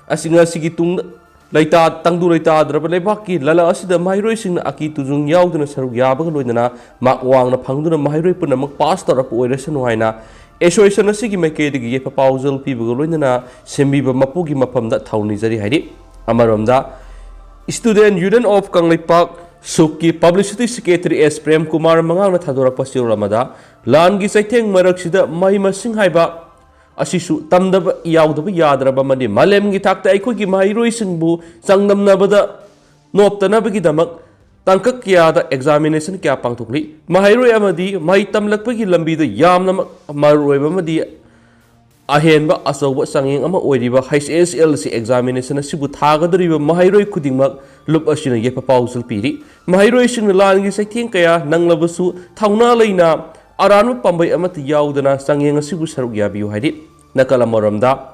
ꯑꯁꯤ ꯉꯁꯤꯒꯤ ꯇꯨꯡꯗ ꯂꯩꯇꯥ-, ꯇꯪꯗꯨ ꯂꯩꯇꯥꯗ꯭ꯔꯕ ꯂꯩꯕꯥꯛꯀꯤ ꯂꯂ ꯑꯁꯤꯗ ꯃꯍꯩꯔꯣꯏꯁꯤꯡꯅ ꯑꯀꯤ ꯇꯨꯖꯨꯡ ꯌꯥꯎꯗꯅ ꯁꯔꯨꯛ ꯌꯥꯕꯒ ꯂꯣꯏꯅꯅ ꯃꯥꯛ ꯋꯥꯡꯅ ꯐꯪꯗꯨꯅ ꯃꯍꯩꯔꯣꯏ ꯄꯨꯝꯅꯃꯛ ꯄꯥꯁ ꯇꯧꯔꯛꯄ ꯑꯣꯏꯔꯁꯅꯨ ꯍꯥꯏꯅ ꯑꯦꯁꯣꯁꯤꯌꯦꯁꯟ ꯑꯁꯤꯒꯤ ꯃꯥꯏꯀꯩꯗꯒꯤ ꯌꯥꯏꯐ ꯄꯥꯎꯖꯦꯜ ꯄꯤꯕꯒ ꯂꯣꯏꯅꯅ ꯁꯦꯝꯕꯤꯕ ꯃꯄꯨꯒꯤ ꯃꯐꯝꯗ ꯊꯧꯅꯤꯖꯔꯤ ꯍꯥꯏꯔꯤ꯫ ꯑꯃꯔꯣꯝꯗ, Student Union of ꯀꯪꯂꯩꯄꯥꯛ, ꯁꯨꯛꯀꯤ publicity secretary S Prem Kumar ꯃꯉꯥꯡꯅ ꯊꯥꯗꯣꯔꯛꯄ ꯆꯦꯔꯣꯜ ꯑꯃꯗ, ꯂꯥꯟꯒꯤ ꯆꯩꯊꯦꯡ ꯃꯔꯛꯁꯤꯗ ꯃꯍꯩ ꯃꯁꯤꯡ ꯍꯥꯏꯕ ꯑꯁꯤꯁꯨ ꯇꯝꯗꯕ ꯌꯥꯎꯗꯕ ꯌꯥꯗ꯭ꯔꯕ ꯑꯃꯅꯤ꯫ ꯃꯥꯂꯦꯝꯒꯤ ꯊꯥꯛꯇ ꯑꯩꯈꯣꯏꯒꯤ ꯃꯍꯩꯔꯣꯏꯁꯤꯡꯕꯨ ꯆꯥꯡꯗꯝꯅꯕꯗ ꯅꯣꯞꯇꯅꯕꯒꯤꯗꯃꯛ ꯇꯥꯡꯀꯛ ꯀꯌꯥꯗ examination ꯀꯌꯥ ꯄꯥꯡꯊꯣꯛꯂꯤ꯫ ꯃꯍꯩꯔꯣꯏ ꯑꯃꯗꯤ ꯃꯍꯩ ꯇꯝꯂꯛꯄꯒꯤ ꯂꯝꯕꯤꯗ ꯌꯥꯝꯅ ꯃꯔꯨꯑꯣꯏꯕ ꯑꯃꯗꯤ ꯑꯍꯦꯟꯕ ꯑꯆꯧꯕ ꯆꯥꯡꯌꯦꯡ ꯑꯃ ꯑꯣꯏꯔꯤꯕ H S L C examination ꯑꯁꯤꯕꯨ ꯊꯥꯒꯗꯧꯔꯤꯕ ꯃꯍꯩꯔꯣꯏ ꯈꯨꯗꯤꯡꯃꯛ ꯂꯨꯞ ꯑꯁꯤꯅ ꯌꯦꯠꯄ ꯄꯥꯎꯖꯦꯜ ꯄꯤꯔꯤ꯫ ꯃꯍꯩꯔꯣꯏꯁꯤꯡꯅ ꯂꯥꯟꯒꯤ ꯆꯩꯊꯦꯡ ꯀꯌꯥ ꯅꯪꯂꯕꯁꯨ ꯊꯧꯅꯥ ꯂꯩꯅ ꯑꯔꯥꯟꯕ ꯄꯥꯝꯕꯩ ꯑꯃꯠꯇ ꯌꯥꯎꯗꯅ ꯆꯥꯡꯌꯦꯡ ꯑꯁꯤꯕꯨ ꯁꯔꯨꯛ ꯌꯥꯕꯤꯌꯨ ꯍꯥꯏꯔꯤ꯫ ꯅꯥꯀꯜ ꯑꯃꯔꯣꯝꯗ,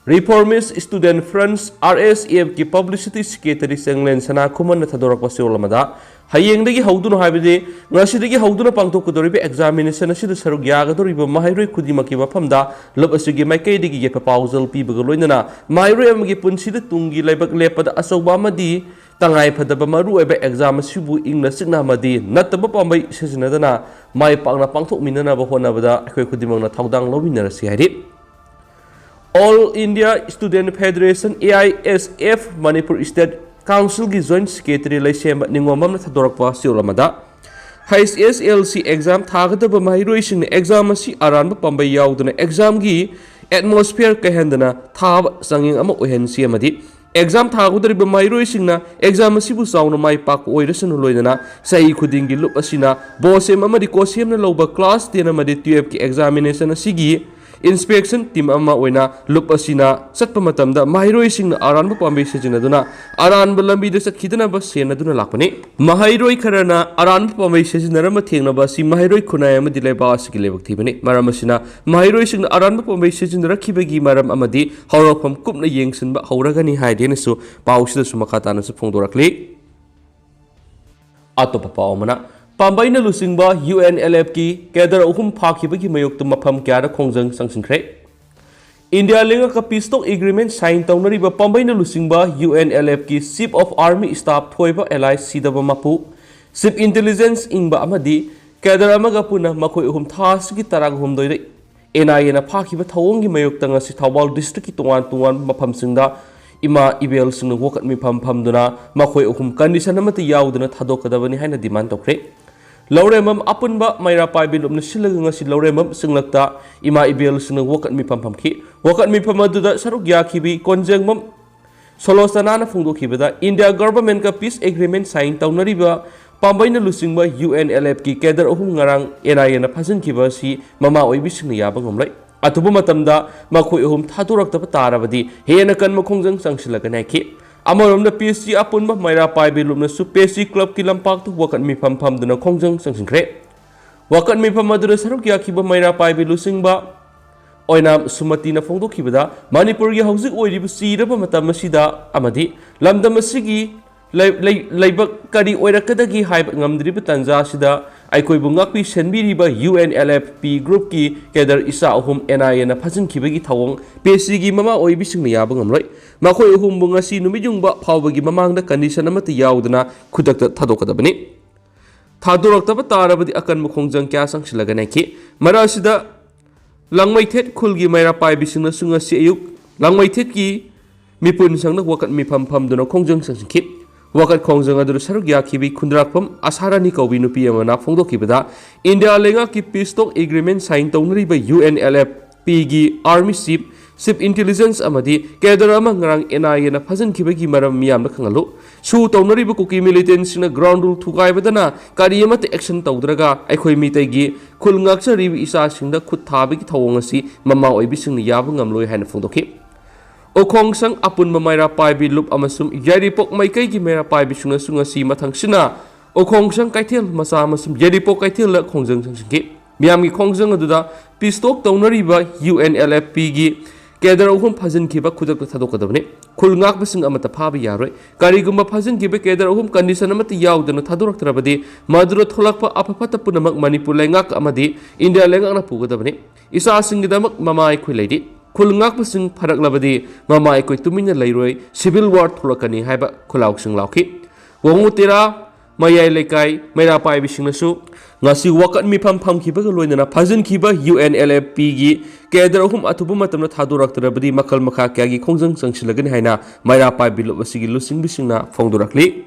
Reformist Student Front, R S F ꯀꯤ publicity secretary ꯆꯦꯡꯂꯦꯟ ꯁꯅꯥꯈꯨꯃꯟꯅ ꯊꯥꯗꯣꯔꯛꯄ ꯆꯦꯔꯣꯜ ꯑꯃꯗ, ꯍꯌꯦꯡꯗꯒꯤ ꯍꯧꯗꯨꯅ, ꯍꯥꯏꯕꯗꯤ ꯉꯁꯤꯗꯒꯤ ꯍꯧꯗꯨꯅ ꯄꯥꯡꯊꯣꯛꯀꯗꯧꯔꯤꯕ examination ꯑꯁꯤꯗ ꯁꯔꯨꯛ ꯌꯥꯒꯗꯧꯔꯤꯕ ꯃꯍꯩꯔꯣꯏ ꯈꯨꯗꯤꯡꯃꯛꯀꯤ ꯃꯐꯝꯗ ꯂꯨꯞ ꯑꯁꯤꯒꯤ ꯃꯥꯏꯀꯩꯗꯒꯤ ꯌꯦꯠꯄ ꯄꯥꯎꯖꯦꯜ ꯄꯤꯕꯒ ꯂꯣꯏꯅꯅ ꯃꯍꯩꯔꯣꯏ ꯑꯃꯒꯤ ꯄꯨꯟꯁꯤꯗ ꯇꯨꯡꯒꯤ ꯂꯥꯏꯕꯛ ꯂꯦꯞꯄꯗ ꯑꯆꯧꯕ ꯑꯃꯗꯤ ꯇꯉꯥꯏ ꯐꯗꯕ ꯃꯔꯨꯑꯣꯏꯕ exam ꯑꯁꯤꯕꯨ ꯏꯪꯅ ꯆꯤꯛꯅ ꯑꯃꯗꯤ ꯅꯠꯇꯕ ꯄꯥꯝꯕꯩ ꯁꯤꯖꯤꯟꯅꯗꯅ ꯃꯥꯏ ꯄꯥꯛꯅ ꯄꯥꯡꯊꯣꯛꯃꯤꯟꯅꯅꯕ ꯍꯣꯠꯅꯕꯗ ꯑꯩꯈꯣꯏ ꯈꯨꯗꯤꯡꯃꯛꯅ ꯊꯧꯗꯥꯡ ꯂꯧꯃꯤꯟꯅꯔꯁꯤ ꯍꯥꯏꯔꯤ꯫ All India Student Federation, A I S F, Manipur State Council ꯒꯤ Joint Secretary ꯂꯩꯁꯦꯝꯕ ꯅꯤꯡꯉꯣꯝꯕꯝꯅ ꯊꯥꯗꯣꯔꯛꯄ ꯆꯦꯔꯣꯜ ꯑꯃꯗ, H S L C exam ꯊꯥꯒꯗꯕ ꯃꯍꯩꯔꯣꯏꯁꯤꯡꯅ exam ꯑꯁꯤ ꯑꯔꯥꯟꯕ ꯄꯥꯝꯕꯩ ꯌꯥꯎꯗꯅ exam ꯒꯤ atmosphere ꯀꯥꯏꯍꯟꯗꯅ ꯊꯥꯕ ꯆꯥꯡꯌꯦꯡ ꯑꯃ ꯑꯣꯏꯍꯟꯁꯤ ꯑꯃꯗꯤ exam ꯊꯥꯒꯗꯧꯔꯤꯕ ꯃꯍꯩꯔꯣꯏꯁꯤꯡꯅ exam ꯑꯁꯤꯕꯨ ꯆꯥꯎꯅ ꯃꯥꯏ ꯄꯥꯛꯄ ꯑꯣꯏꯔꯁꯅꯨ ꯂꯣꯏꯅꯅ ꯆꯍꯤ ꯈꯨꯗꯤꯡꯒꯤ ꯂꯨꯞ ꯑꯁꯤꯅ BOSEM ꯑꯃꯗꯤ COHSEM ꯅ ꯂꯧꯕ class ten ꯑꯃꯗꯤ twelve ꯀꯤ examination ꯑꯁꯤꯒꯤ inspection team ꯑꯃ ꯑꯣꯏꯅ ꯂꯨꯞ ꯑꯁꯤꯅ ꯆꯠꯄ ꯃꯇꯝꯗ ꯃꯍꯩꯔꯣꯏꯁꯤꯡꯅ ꯑꯔꯥꯟꯕ ꯄꯥꯝꯕꯩ ꯁꯤꯖꯤꯟꯅꯗꯨꯅ ꯑꯔꯥꯟꯕ ꯂꯝꯕꯤꯗ ꯆꯠꯈꯤꯗꯅꯕ ꯁꯦꯟꯅꯗꯨꯅ ꯂꯥꯛꯄꯅꯤ꯫ ꯃꯍꯩꯔꯣꯏ ꯈꯔꯅ ꯑꯔꯥꯟꯕ ꯄꯥꯝꯕꯩ ꯁꯤꯖꯤꯟꯅꯔꯝꯕ ꯊꯦꯡꯅꯕ ꯑꯁꯤ ꯃꯍꯩꯔꯣꯏ ꯈꯨꯟꯅꯥꯏ ꯑꯃꯗꯤ ꯂꯩꯕꯥꯛ ꯑꯁꯤꯒꯤ ꯂꯥꯏꯕꯛ ꯊꯤꯕꯅꯤ꯫ ꯃꯔꯝ ꯑꯁꯤꯅ ꯃꯍꯩꯔꯣꯏꯁꯤꯡꯅ ꯑꯔꯥꯟꯕ ꯄꯥꯝꯕꯩ ꯁꯤꯖꯤꯟꯅꯔꯛꯈꯤꯕꯒꯤ ꯃꯔꯝ ꯑꯃꯗꯤ ꯍꯧꯔꯛꯐꯝ ꯀꯨꯞꯅ ꯌꯦꯡꯁꯤꯟꯕ ꯍꯧꯔꯒꯅꯤ ꯍꯥꯏꯗꯦꯅꯁꯨ ꯄꯥꯎꯁꯤꯗꯁꯨ ꯃꯈꯥ ꯇꯥꯅꯁꯨ ꯐꯣꯡꯗꯣꯔꯛꯂꯤ꯫ ꯑꯇꯣꯞꯄ ꯄꯥꯎ ꯑꯃꯅ, ꯄꯥꯝꯕꯩꯅ ꯂꯨꯆꯤꯡꯕ U N L F ꯀꯤ cadre ꯑꯍꯨꯝ ꯐꯥꯈꯤꯕꯒꯤ ꯃꯥꯌꯣꯛꯇ ꯃꯐꯝ ꯀꯌꯥꯗ ꯈꯣꯡꯖꯪ ꯆꯪꯁꯤꯟꯈ꯭ꯔꯦ꯫ ꯏꯟꯗꯤꯌꯥ ꯂꯩꯉꯥꯛꯀ peace talk agreement sign ꯇꯧꯅꯔꯤꯕ ꯄꯥꯝꯕꯩꯅ ꯂꯨꯆꯤꯡꯕ U N L F ꯀꯤ Chief of Army Staff ꯊꯣꯏꯕ ꯑꯦꯂꯥꯏ ꯁꯤꯗꯕ ꯃꯄꯨ, Chief Intelligence ꯏꯪꯕ ꯑꯃꯗꯤ cadre ꯑꯃꯒ ꯄꯨꯟꯅ ꯃꯈꯣꯏ ꯑꯍꯨꯝ ꯊꯥ ꯑꯁꯤꯒꯤ ꯇꯔꯥꯍꯨꯝꯗꯣꯏꯗ N I A ꯅ ꯐꯥꯈꯤꯕ ꯊꯧꯑꯣꯡꯒꯤ ꯃꯥꯌꯣꯛꯇ ꯉꯁꯤ ꯊꯧꯕꯥꯜ district ꯀꯤ ꯇꯣꯉꯥꯟ ꯇꯣꯉꯥꯟꯕ ꯃꯐꯝꯁꯤꯡꯗ ꯏꯃꯥ ꯏꯕꯦꯜꯁꯤꯡꯅ ꯋꯥꯀꯠ ꯃꯤꯐꯝ ꯐꯝꯗꯨꯅ ꯃꯈꯣꯏ ꯑꯍꯨꯝ condition ꯑꯃꯠꯇ ꯌꯥꯎꯗꯅ ꯊꯥꯗꯣꯛꯀꯗꯕꯅꯤ ꯍꯥꯏꯅ demand ꯇꯧꯈ꯭ꯔꯦ꯫ ꯂꯧꯔꯦꯝꯕꯝ ꯑꯄꯨꯟꯕ ꯃꯩꯔꯥ ꯄꯥꯏꯕꯤ ꯂꯨꯞꯅ ꯁꯤꯜꯂꯒ ꯉꯁꯤ ꯂꯧꯔꯦꯝꯕꯝ ꯆꯤꯡꯂꯛꯇ ꯏꯃꯥ ꯏꯕꯦꯜꯁꯤꯡꯅ ꯋꯥꯀꯠ ꯃꯤꯐꯝ ꯐꯝꯈꯤ꯫ ꯋꯥꯀꯠ ꯃꯤꯐꯝ ꯑꯗꯨꯗ ꯁꯔꯨꯛ ꯌꯥꯈꯤꯕꯤ ꯀꯣꯟꯖꯦꯡꯕꯝ ꯁꯣꯂꯣꯆꯅꯥꯅ ꯐꯣꯡꯗꯣꯛꯈꯤꯕꯗ, ꯏꯟꯗꯤꯌꯥ ꯒꯚꯔꯟꯃꯦꯟꯠꯀ ꯄꯤꯁ ꯑꯦꯒ꯭ꯔꯤꯃꯦꯟꯠ ꯁꯥꯏꯟ ꯇꯧꯅꯔꯤꯕ ꯄꯥꯝꯕꯩꯅ ꯂꯨꯆꯤꯡꯕ ꯌꯨ ꯑꯦꯟ ꯑꯦꯜ ꯑꯦꯐꯀꯤ ꯀꯦꯗꯔ ꯑꯍꯨꯝ ꯉꯔꯥꯡ ꯑꯦꯟ ꯑꯥꯏ ꯑꯦꯅ ꯐꯥꯖꯤꯟꯈꯤꯕ ꯑꯁꯤ ꯃꯃꯥ ꯑꯣꯏꯕꯤꯁꯤꯡꯅ ꯌꯥꯕ ꯉꯝꯂꯣꯏ꯫ ꯑꯊꯨꯕ ꯃꯇꯝꯗ ꯃꯈꯣꯏ ꯑꯍꯨꯝ ꯊꯥꯗꯣꯔꯛꯇꯕ ꯇꯥꯔꯕꯗꯤ ꯍꯦꯟꯅ ꯀꯟꯕ ꯈꯣꯡꯖꯪ ꯆꯪꯁꯤꯜꯂꯒꯅꯤ ꯍꯥꯏꯈꯤ꯫ ꯑꯃꯔꯣꯝꯗ, ꯄꯤ ꯑꯦꯁ ꯖꯤ ꯑꯄꯨꯟꯕ ꯃꯩꯔꯥ ꯄꯥꯏꯕꯤ ꯂꯨꯞꯅꯁꯨ ꯄꯤ ꯑꯦꯁ ꯖꯤ ꯀ꯭ꯂꯕꯀꯤ ꯂꯝꯄꯥꯛꯇ ꯋꯥꯀꯠ ꯃꯤꯐꯝ ꯐꯝꯗꯨꯅ ꯈꯣꯡꯖꯪ ꯆꯪꯁꯤꯟꯈ꯭ꯔꯦ꯫ ꯋꯥꯀꯠ ꯃꯤꯐꯝ ꯑꯗꯨꯗ ꯁꯔꯨꯛ ꯌꯥꯈꯤꯕ ꯃꯩꯔꯥ ꯄꯥꯏꯕꯤ ꯂꯨꯆꯤꯡꯕ ꯑꯣꯏꯅꯥꯝ ꯁꯨꯃꯇꯤꯅ ꯐꯣꯡꯗꯣꯛꯈꯤꯕꯗ, ꯃꯅꯤꯄꯨꯔꯒꯤ ꯍꯧꯖꯤꯛ ꯑꯣꯏꯔꯤꯕ ꯆꯤꯔꯕ ꯃꯇꯝ ꯑꯁꯤꯗ ꯑꯃꯗꯤ ꯂꯝꯗꯝ ꯑꯁꯤꯒꯤ ꯂꯩ-, ꯂꯩ-, ꯂꯩꯕꯛ ꯀꯔꯤ ꯑꯣꯏꯔꯛꯀꯗꯒꯦ ꯍꯥꯏꯕ ꯉꯝꯗ꯭ꯔꯤꯕ ꯇꯥꯟꯖꯥ ꯑꯁꯤꯗ ꯑꯩꯈꯣꯏꯕꯨ ꯉꯥꯛꯄꯤ ꯁꯦꯟꯕꯤꯔꯤꯕ U N L F P ꯒ꯭ꯔꯨꯞꯀꯤ ꯀꯦꯗꯔ ꯏꯆꯥ ꯑꯍꯨꯝ ꯑꯦꯟ ꯑꯥꯏ ꯑꯦꯅ ꯐꯥꯖꯤꯟꯈꯤꯕꯒꯤ ꯊꯧꯑꯣꯡ ꯄꯤ ꯑꯦꯁ ꯖꯤꯒꯤ ꯃꯃꯥ ꯑꯣꯏꯕꯤꯁꯤꯡꯅ ꯌꯥꯕ ꯉꯝꯂꯣꯏ꯫ ꯃꯈꯣꯏ ꯑꯍꯨꯝꯕꯨ ꯉꯁꯤ ꯅꯨꯃꯤꯠ ꯌꯨꯡꯕ ꯐꯥꯎꯕꯒꯤ ꯃꯃꯥꯡꯗ ꯀꯟꯗꯤꯁꯟ ꯑꯃꯠꯇ ꯌꯥꯎꯗꯅ ꯈꯨꯗꯛꯇ ꯊꯥꯗꯣꯛꯀꯗꯕꯅꯤ꯫ ꯊꯥꯗꯣꯔꯛꯇꯕ ꯇꯥꯔꯕꯗꯤ ꯑꯀꯟꯕ ꯈꯣꯡꯖꯪ ꯀꯌꯥ ꯆꯪꯁꯤꯜꯂꯒꯅꯤ ꯍꯥꯏꯈꯤ꯫ ꯃꯔꯛ ꯑꯁꯤꯗ ꯂꯥꯡꯃꯩꯊꯦꯠ ꯈꯨꯜꯒꯤ ꯃꯩꯔꯥ ꯄꯥꯏꯕꯤꯁꯤꯡꯅꯁꯨ ꯉꯁꯤ ꯑꯌꯨꯛ ꯂꯥꯡꯃꯩꯊꯦꯠꯀꯤ ꯃꯤꯄꯨꯟ ꯁꯪꯗ ꯋꯥꯀꯠ ꯃꯤꯐꯝ ꯐꯝꯗꯨꯅ ꯈꯣꯡꯖꯪ ꯆꯪꯁꯤꯟꯈꯤ꯫ ꯋꯥꯀꯠ ꯈꯣꯡꯖꯪ ꯑꯗꯨꯗ ꯁꯔꯨꯛ ꯌꯥꯈꯤꯕꯤ ꯈꯨꯟꯗ꯭ꯔꯥꯛꯄꯝ ꯑꯁꯥꯔꯥꯅꯤ ꯀꯧꯕꯤ ꯅꯨꯄꯤ ꯑꯃꯅ ꯐꯣꯡꯗꯣꯛꯈꯤꯕꯗ, ꯏꯟꯗꯤꯌꯥ ꯂꯩꯉꯥꯛꯀꯤ ꯄꯤꯁ ꯇꯣꯛ ꯑꯦꯒ꯭ꯔꯤꯃꯦꯟꯠ ꯁꯥꯏꯟ ꯇꯧꯅꯔꯤꯕ ꯌꯨ ꯑꯦꯟ ꯑꯦꯜ ꯑꯦꯐ ꯄꯤꯒꯤ ꯑꯥꯔꯃꯤ ꯆꯤꯐ, ꯆꯤꯐ ꯏꯟꯇꯦꯂꯤꯖꯦꯟꯁ ꯑꯃꯗꯤ ꯀꯦꯗꯔ ꯑꯃ ꯉꯔꯥꯡ ꯑꯦꯟ ꯑꯥꯏ ꯑꯦꯅ ꯐꯥꯖꯤꯟꯈꯤꯕꯒꯤ ꯃꯔꯝ ꯃꯤꯌꯥꯝꯗ ꯈꯪꯍꯜꯂꯨ꯫ ꯁꯨ ꯇꯧꯅꯔꯤꯕ ꯀꯨꯀꯤ ꯃꯤꯂꯤꯇꯦꯟꯠꯁꯤꯡꯅ ꯒ꯭ꯔꯥꯎꯟ ꯔꯨꯜ ꯊꯨꯒꯥꯏꯕꯗꯅ ꯀꯔꯤ ꯑꯃꯠꯇ ꯑꯦꯛꯁꯟ ꯇꯧꯗ꯭ꯔꯒ ꯑꯩꯈꯣꯏ ꯃꯤꯇꯩꯒꯤ ꯈꯨꯜ ꯉꯥꯛꯆꯔꯤꯕ ꯏꯆꯥꯁꯤꯡꯗ ꯈꯨꯠ ꯊꯥꯕꯒꯤ ꯊꯧꯑꯣꯡ ꯑꯁꯤ ꯃꯃꯥ ꯑꯣꯏꯕꯤꯁꯤꯡꯅ ꯌꯥꯕ ꯉꯝꯂꯣꯏ ꯍꯥꯏꯅ ꯐꯣꯡꯗꯣꯛꯈꯤ꯫ ꯎꯈꯣꯡꯁꯪ ꯑꯄꯨꯟꯕ ꯃꯩꯔꯥ ꯄꯥꯏꯕꯤ ꯂꯨꯞ ꯑꯃꯁꯨꯡ ꯌꯥꯏꯔꯤꯄꯣꯛ ꯃꯥꯏꯀꯩꯒꯤ ꯃꯩꯔꯥ ꯄꯥꯏꯕꯤꯁꯤꯡꯅꯁꯨ ꯉꯁꯤ ꯃꯊꯪꯁꯤꯅ ꯎꯈꯣꯡꯁꯪ ꯀꯩꯊꯦꯜ ꯃꯆꯥ ꯑꯃꯁꯨꯡ ꯌꯥꯏꯔꯤꯄꯣꯛ ꯀꯩꯊꯦꯜꯗ ꯈꯣꯡꯖꯪ ꯆꯪꯁꯤꯟꯈꯤ꯫ ꯃꯤꯌꯥꯝꯒꯤ ꯈꯣꯡꯖꯪ ꯑꯗꯨꯗ ꯄꯤꯁ ꯇꯣꯛ ꯇꯧꯅꯔꯤꯕ ꯌꯨ ꯑꯦꯟ ꯑꯦꯜ ꯑꯦꯐ ꯄꯤꯒꯤ ꯀꯦꯗꯔ ꯑꯍꯨꯝ ꯐꯥꯖꯤꯟꯈꯤꯕ ꯈꯨꯗꯛꯇ ꯊꯥꯗꯣꯛꯀꯗꯕꯅꯤ꯫ ꯈꯨꯜ ꯉꯥꯛꯄꯁꯤꯡ ꯑꯃꯠꯇ ꯐꯥꯕ ꯌꯥꯔꯣꯏ꯫ ꯀꯔꯤꯒꯨꯝꯕ ꯐꯥꯖꯤꯟꯈꯤꯕ ꯀꯦꯗꯔ ꯑꯍꯨꯝ ꯀꯟꯗꯤꯁꯟ ꯑꯃꯠꯇ ꯌꯥꯎꯗꯅ ꯊꯥꯗꯣꯔꯛꯇ꯭ꯔꯕꯗꯤ, ꯃꯗꯨꯗ ꯊꯣꯛꯂꯛꯄ ꯑꯐ ꯐꯠꯇ ꯄꯨꯝꯅꯃꯛ ꯃꯅꯤꯄꯨꯔ ꯂꯩꯉꯥꯛ ꯑꯃꯗꯤ ꯏꯟꯗꯤꯌꯥ ꯂꯩꯉꯥꯛꯅ ꯄꯨꯒꯗꯕꯅꯤ꯫ ꯏꯆꯥꯁꯤꯡꯒꯤꯗꯃꯛ ꯃꯃꯥ ꯑꯩꯈꯣꯏ ꯂꯩꯔꯤ꯫ ꯈꯨꯜ ꯉꯥꯛꯄꯁꯤꯡ ꯐꯔꯛꯂꯕꯗꯤ ꯃꯃꯥ ꯑꯩꯈꯣꯏ ꯇꯨꯃꯤꯟꯅ ꯂꯩꯔꯣꯏ, ꯁꯤꯚꯤꯜ ꯋꯥꯔ ꯊꯣꯛꯂꯛꯀꯅꯤ ꯍꯥꯏꯕ ꯈꯨꯜꯂꯥꯎꯁꯤꯡ ꯂꯥꯎꯈꯤ꯫ ꯋꯥꯉꯨ ꯇꯦꯔꯥ ꯃꯌꯥꯏ ꯂꯩꯀꯥꯏ ꯃꯩꯔꯥ ꯄꯥꯏꯕꯤꯁꯤꯡꯅꯁꯨ ꯉꯁꯤ ꯋꯥꯀꯠ ꯃꯤꯐꯝ ꯐꯝꯈꯤꯕꯒ ꯂꯣꯏꯅꯅ ꯐꯥꯖꯤꯟꯈꯤꯕ ꯌꯨ ꯑꯦꯟ ꯑꯦꯜ ꯑꯦꯐ ꯄꯤꯒꯤ ꯀꯦꯗꯔ ꯑꯍꯨꯝ ꯑꯊꯨꯕ ꯃꯇꯝꯗ ꯊꯥꯗꯣꯔꯛꯇ꯭ꯔꯕꯗꯤ ꯃꯈꯜ ꯃꯈꯥ ꯀꯌꯥꯒꯤ ꯈꯣꯡꯖꯪ ꯆꯪꯁꯤꯜꯂꯒꯅꯤ ꯍꯥꯏꯅ ꯃꯩꯔꯥ ꯄꯥꯏꯕꯤ ꯂꯨꯞ ꯑꯁꯤꯒꯤ ꯂꯨꯆꯤꯡꯕꯤꯁꯤꯡꯅ ꯐꯣꯡꯗꯣꯔꯛꯂꯤ꯫